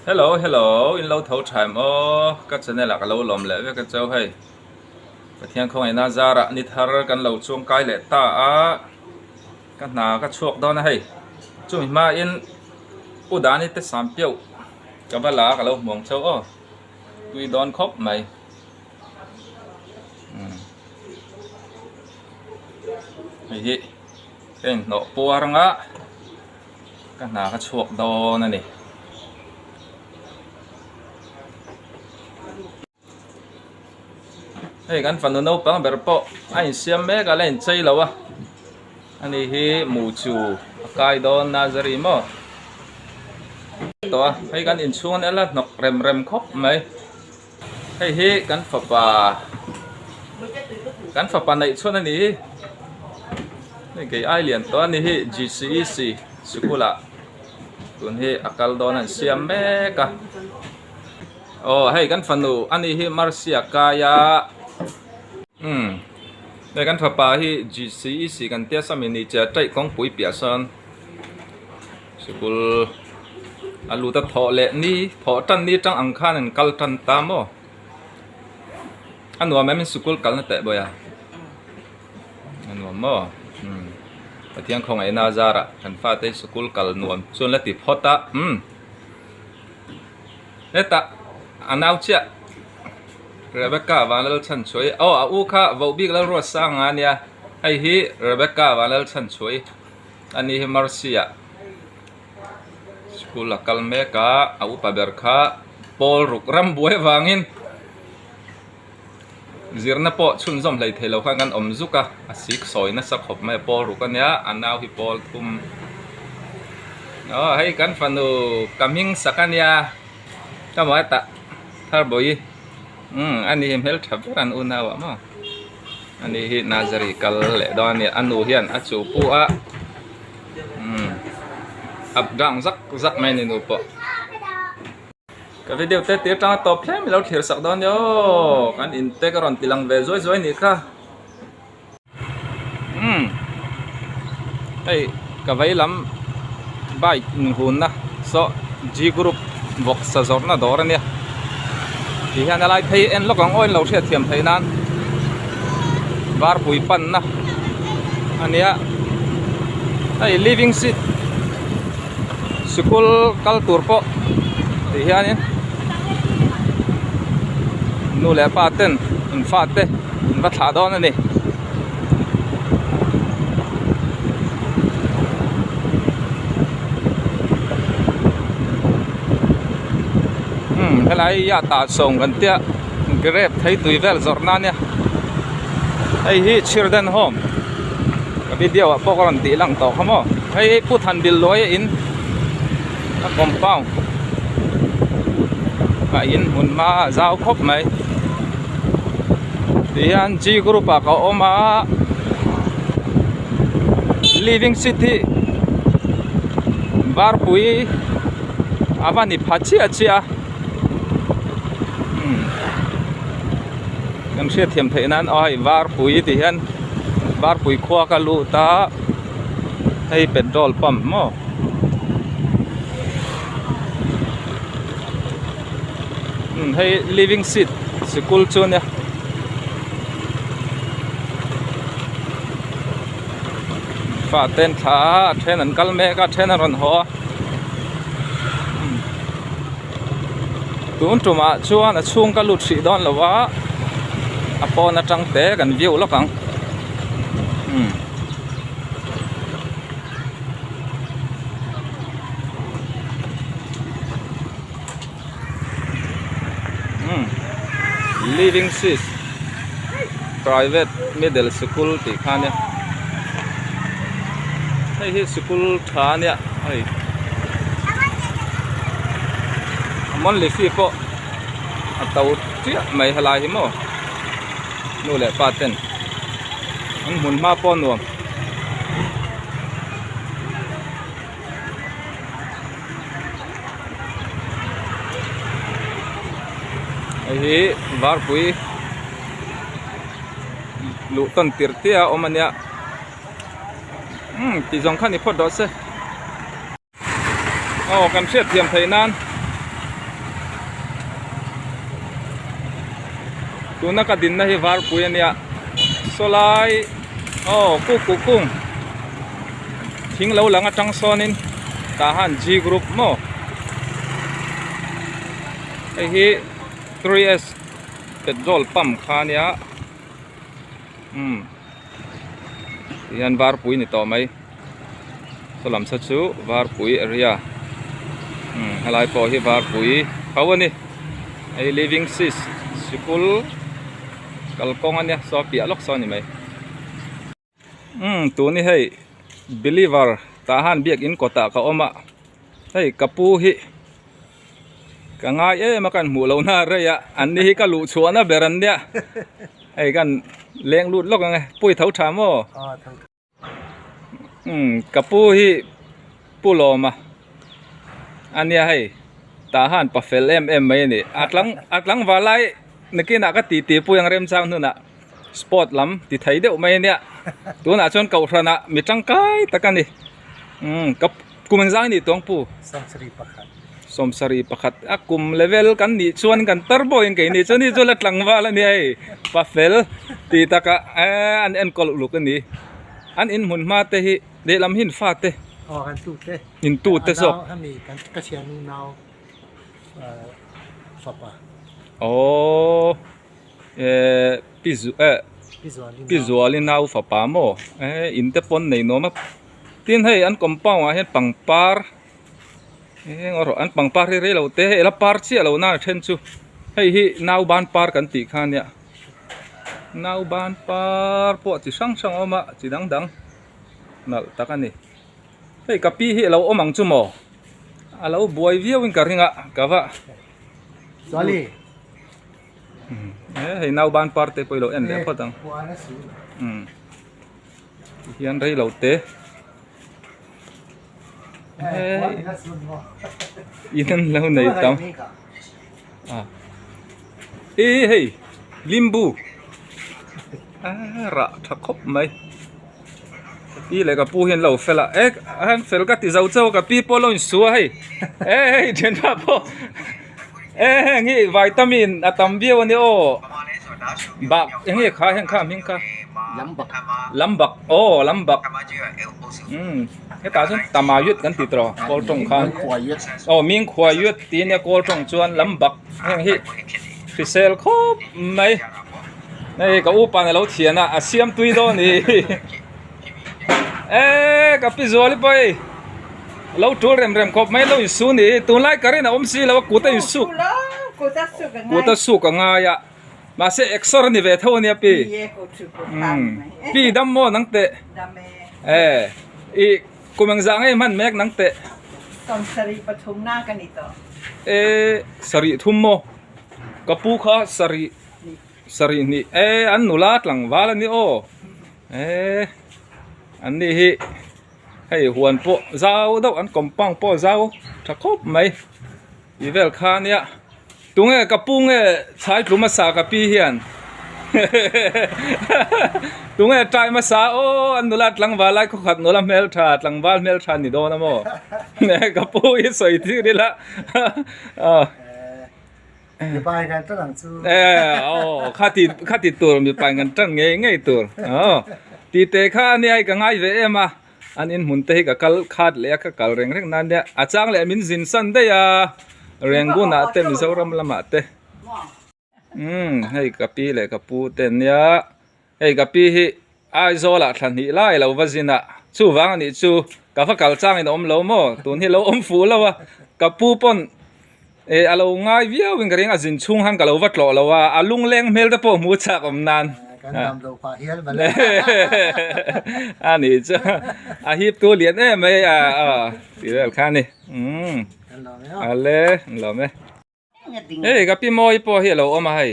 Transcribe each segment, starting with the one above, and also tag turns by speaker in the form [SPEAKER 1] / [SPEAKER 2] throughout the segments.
[SPEAKER 1] Hello hello in lo tho tha em aw ka channel ah ka lo lawm leh vek a chau hei Pathian khawngaihna zarah ni thar kan lo chuang kai leh ta a ka hna ka chhuak dawn a hei chumi hmain U Dani te sam piauh ka va la a ka lo hmu ang chau aw tui dawn khawp mai hei hi ka inhnawh puar anga ka hna ka chhuak dawn a ni. Hei kan fanu naupang ber pawh a insiam mek a la inchei lo a ani hi mu chu a kai dawn nursery maw tawh a hei kan inchhung a la hnawk rem rem khawp mai. Hei hi kan fapa kan fapa neih chhuan a ni hi hei kei ai lian tawh a ni hi GCEC sikul ah tun hi a kal dawn a an siam mek a aw hei kan fanu a ni hi Marcia kaia umm hei kan fapa hi GCEC kan tia sawmi ni che a taih kawngpui piah sawn. Sikul a lut a thawh leh ni thawh tan ni tang ang khan an kal tan ta maw? A nuam em in sikul kalna teh bawi a? A nuam maw? Umm Pathian khawngaihna a zarah kan fate hi sikul kal nuam chuan la ti phawt a umm hetah a nau chiah Rebecca Vanlalchhanchhuai aw a u kha Vohbik Lalruatsanga a nia hei hi Rebecca Vanlalchhanchhuai. Ani hi Mercy ah school a kal mek a, a upa ber kha pawl ruk ram buai avangin zirna pawh chhunzawm hlei thei lo khan kan awm zuk a, a sik sawi nasa khawp mai a pawl ruk ania a nau hi pawl thum aw hei kan fanu ka hming sak ania ka mawi tah thar bawi umm ani hi hmeltha ber an unau ah maw. Ani hi nursery kal leh dawn a ni a nu hian a chu pu a umm up down zak zak mai a ni nu pawh. Ka video te tir tanga tawp hle mai lo thlir sak dawn nia aw kan in te ka rawn ti lang ve zuai zuai nih kha umm hei ka vei lam bike inhunna saw G group vawksa zawrhna dawr a nia ti hian a lai phei en lawk ang aw in lo hriat thiam theih nan varpui panna a nia hei living seat sikul kal tur pawh ti hianin nu leh pa ten an fate an va thlah dawn a ni. Umm helai hi a tah sawm kan tia grape thei tui vel zawrh na ania hei hi children home ka video ah pawh ka rawn tih lang tawh kha maw hei hi pu than bil luai a in a compound a in hmun hma a zau khawp mai ti hian G group ah ka awm a living city varpui a va ni pha chiah chiah a umm kan hriatthiam theih nan aw hei varpui tih hian varpui khua ka lut a hei petrol pump maw. Umm hei living seat sikul chu ania fa ten thla a then an kal mek a then an rawn haw a tun tumah chuan a chhung ka lut hrih dawn lo a a pawn atang te kan view lawk ang umm. Living Seas Private Middle Sikul tih kha ania hei hi sikul tha ania hei monthly fee pawh a to chiah mai helai hi maw nu leh pa ten an hmun hma pawh a nuam. Hei hi varpui luh tawn tirh te a awm a nia umm tih zawng kha ni phawt rawh se aw kan hriat thiam theih nan. Tuna ka dinna hi varpui a nia sawlai aw kuk kuk kung thing lo lang atang sawnin tah han G group maw hei hi 3S petrol pump kha a nia umm tihian varpui ni tawh mai saw lam saw chu varpui area umm helai pawh hi varpui tho a ni hei living sis sikul kalkawng a nia saw piah lawk saw a ni mai umm tun hi hei believer tah han biakin kawtah ka awm a hei ka pu hi. Ka ngai em a kan hmuh loh na rei a an ni hi ka luh chhuah na ber an nia hei kan leng lut lawk ang e pui tho tha maw umm ka pu hi pu lawm a a nia hei tah han pa fel em em mai a ni a tlang a tlangval lai nakinah ka titi pui ang remchang hnunah sport lam ti thei deuh mai a nia tunah chuan kohhranah mi tangkai tak a ni umm ka kum engzang a nih tawng pu. Sawmsarih pakhat a kum level kan nih chuan kan tar bawhin kei ni chuan ni chu la tlangval a nia hei pa fel tih takah eee an enkawl uluk a ni an in hmun hma te hi lehlam hi in fa te
[SPEAKER 2] aw kan tu te
[SPEAKER 1] in tu te zawk
[SPEAKER 2] hemi kan ka thiannu nau fapa
[SPEAKER 1] aww eee pi zu eh pi zuali nau fapa maw eee in te pawn nei nuam a tin hei an compound ah hian pangpar. Eng erawh an pangpar hi rei lo te hei la par chiah lo na then chu hei hi nauban par kan tih kha ania nauban par pawh chi hrang hrang a awm a chi dang dang nalh tak a ni hei ka pi hi a lo awm ang chu maw a lo buai viau in ka ring a ka va hei nauban par te pawh i lo en leh phawt ang tihian rei lo te. In an lo nei tam e hei limbu a rah tha khawp mai ka pi leh ka pu hi an lo fel a e an fel ka ti zo chauh a ka pi pawh a lo insu a hei e hei thianpa pawh e heng hi vitamin a tam viau a nia aw bak eng nge kha heng kha a hming kha lambak aw lambak umm. Hetah chuan Tamayut kan ti tawh kawl tawng khan aw Ming Khuayut tih ania kawl tawng chuan lam bak heng hi hrisel khawp mai hei ka upa in alo thian a a siam tui dawn a ni eee ka pi zuali pawh hei alo tul rem rem khawp mai alo insu a ni tunlai current a awm si lo a kut a insuk kut a suk a ngai a mahse exer a ni ve tho ania pi umm pi dam maw nang teh e i kum engzah ngei hman mek nang teh e sarih thum maw ka pu kha sarih sarih hnih e an nula tlangval a ni aw e an ni hi hei huan pawh zau deuh an compound pawh zau tha khawp mai. Tih vel kha ania tunge ka pu nge chhai tlu hmasa ka pi hian tunge tai hmasa aw an nula tlangval lai khawkhat nula hmeltha tlangval hmeltha ni dawn a maw ka pu hi sawi tir ila
[SPEAKER 2] mipa in kan tan ang chu
[SPEAKER 1] aw khati khati tur mipa in kan tan ngei ngei tur aw tih te kha ania hei ka ngai ve em a. An inhmun te hi ka kal khat leh a ka kal reng reng nan nia a chang leh min zin san daih a Rangoon ah te Mizoram lamah te umm hei ka pi leh ka pu te ania hei ka pi hi Aizawl ah thla hnih lai lo va zin a chuvang anih chu ka va kal chang in a awm lo maw tun hi lo awm fuh lo a ka pu pawn eh a lo ngai viau in ka ring a zin chhung han ka lo va tlawh lo a a lungleng hmel te pawh hmu chak awm nan
[SPEAKER 2] kan dam lo phah hial mawle
[SPEAKER 1] a nih chu a hip tu lian em mai a tih vel kha a ni umm ale an lawm e hei ka pi mawi pawh hi a lo awm a hei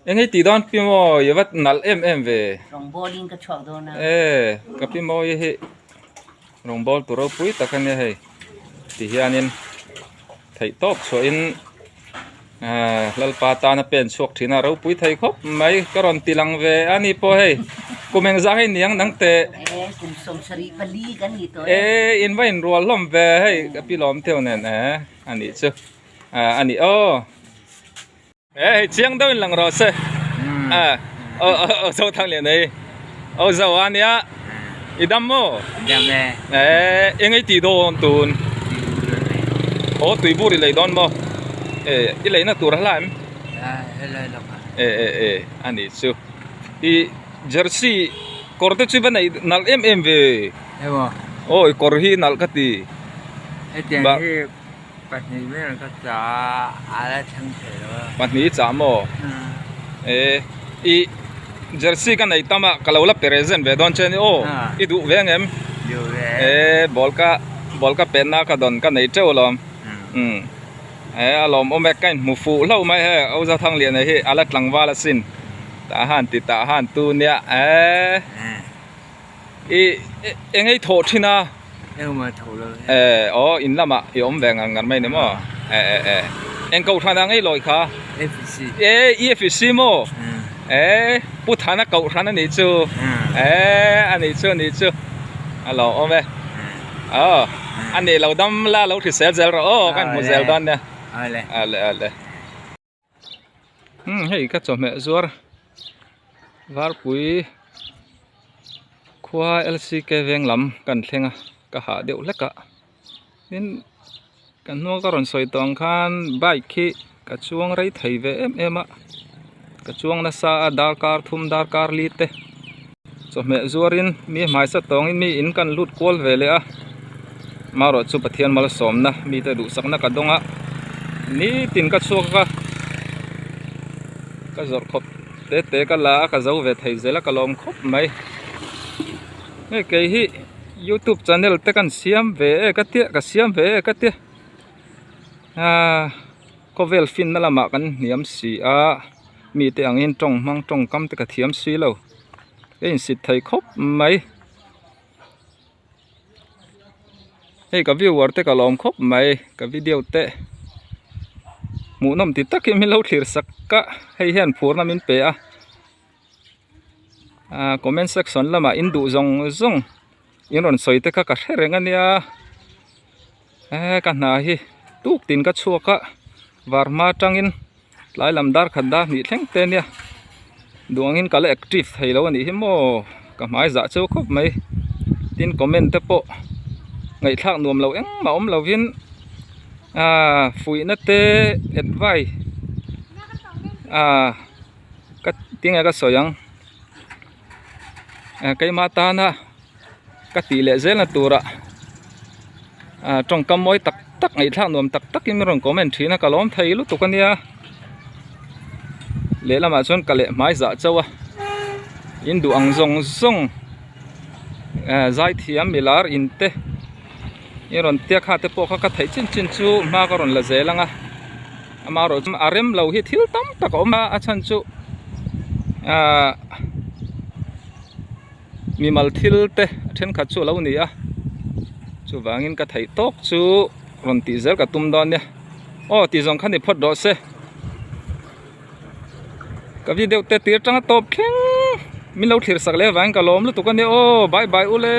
[SPEAKER 1] eng hei tih dawn pi mawi a va nalh em em ve
[SPEAKER 3] rawngbawl in ka chhuak dawn a
[SPEAKER 1] e ka pi mawi hi Rawngbawl tur ropui tak a nia hei ti hianin theih tawp chhuahin ahh lalpa tana pen chhuak thin a ropui thei khawp mai ka rawn ti lang ve a ni pawh hei kum engzah hei niang nang teh e in va inrual hlawm ve hei ka pi lawm teuh nen eh a nih chu ah a nih aw. E hei chiang deuhin lang rawh se a aw aw zo thang lian ei aw zo a nia i dam maw
[SPEAKER 4] Dam e.
[SPEAKER 1] E eng ei tih dawn tun aw tuibur i lei dawn maw e i leina tur a hla em
[SPEAKER 4] Helai lawk a.
[SPEAKER 1] E e e a nih chu i jersey kawr te chu va neih nalh em em ve
[SPEAKER 4] Emaw
[SPEAKER 1] aw i kawr hi nalh ka ti
[SPEAKER 4] Hetiang hi Pahnih vel ka chah a, a la thleng thei lo a.
[SPEAKER 1] Pahnih i chah maw? E, i jersey ka nei tam a, ka lo la present ve dawn che ni aw, i duh ve ang em?
[SPEAKER 4] Duh ve.
[SPEAKER 1] E, ball ka, ball ka penna ka dawn ka nei teuh alawm. Umm, e a lawmawm e, ka inhmu fuh hlauh mai he, Oza Thangliana hi a la tlangval asin. Tah han ti tah han tu nia, e. I eng ei thawh thin a?
[SPEAKER 4] Engmah thawh lo
[SPEAKER 1] e. Eh aw in lamah i awm ve ngar ngar mai ni maw? Eh eh eh. Eng kohhran ang ei lawi kha?
[SPEAKER 4] EFC.
[SPEAKER 1] Eh EFC maw? Eh Pu Thana kohhran a nih chu. Eh a nih chu a nih chu. A lo awm e. Aw a nih lo dam la lo hrisel zel rawh aw kan hmu zel dawn nia.
[SPEAKER 4] Awle.
[SPEAKER 1] Awle awle. Umm hei ka chawhmeh zuar varpui khua lck veng lam kan thleng a ka hah deuh hlek a tin kan hnung a ka rawn sawi tawh ang khan bike hi ka chuang rei thei ve em em a ka chuang nasa a darkar thum darkar li te chawhmeh zuarin mi hmaisa tawngin mi in kan lut kual ve leh a marawh chu Pathian malsawmna mite duhsakna ka dawng a nitin ka chhuak a ka zawrh khawp te te ka la a ka zo ve thei zel a ka lawm khawp mai hei kei hi youtube channel te kan siam ve e ka tia ka siam ve e ka tia ahh khawvel finna lamah kan hniam si a mite angin tawng hmang tawngkam te ka thiam si lo ka insit thei khawp mai hei ka viewer te ka lawm khawp mai ka video te hmuhnawm ti takin min lo thlir sak a hei hian phurna min pe a ah comment section lamah in duh zawng zawng in rawn sawi te kha ka hre reng a nia eh ka hna hi tuk tin ka chhuak a var hma atangin tlai lam dar khat dar hnih thleng te ania duh angin ka la active thei lo a nih hi maw ka hmai zah cheu khawp mai tin comment te pawh ngaihthlak nuam lo engmah awm lovin ah fuihna te advice ah ka tinge ka sawi ang keimah tana ka tih leh zelna turah ah tawngkam mawi tak tak ngaihthlak nuam tak takin min rawn comment thin a ka lawm thei lutuk a nia lehlamah chuan ka leh hmai zah chauh a in duh ang zawng zawng ah zaithiam milar in te i rawn tia kha te pawh kha ka theih chin chin chu hma ka rawn la zel ang a amaherawh chu a rem lo hi thil tam tak a awm a a chhan chu ah mimal thil te thenkhat chu a lo ni a chuvangin ka theih tawk chu rawn tih zel ka tum dawn nia aw tih zawng kha ni phawt rawh se ka video te tir tanga tawp thleng min lo thlir sak leh avangin ka lawm lutuk a nia aw bye bye ule.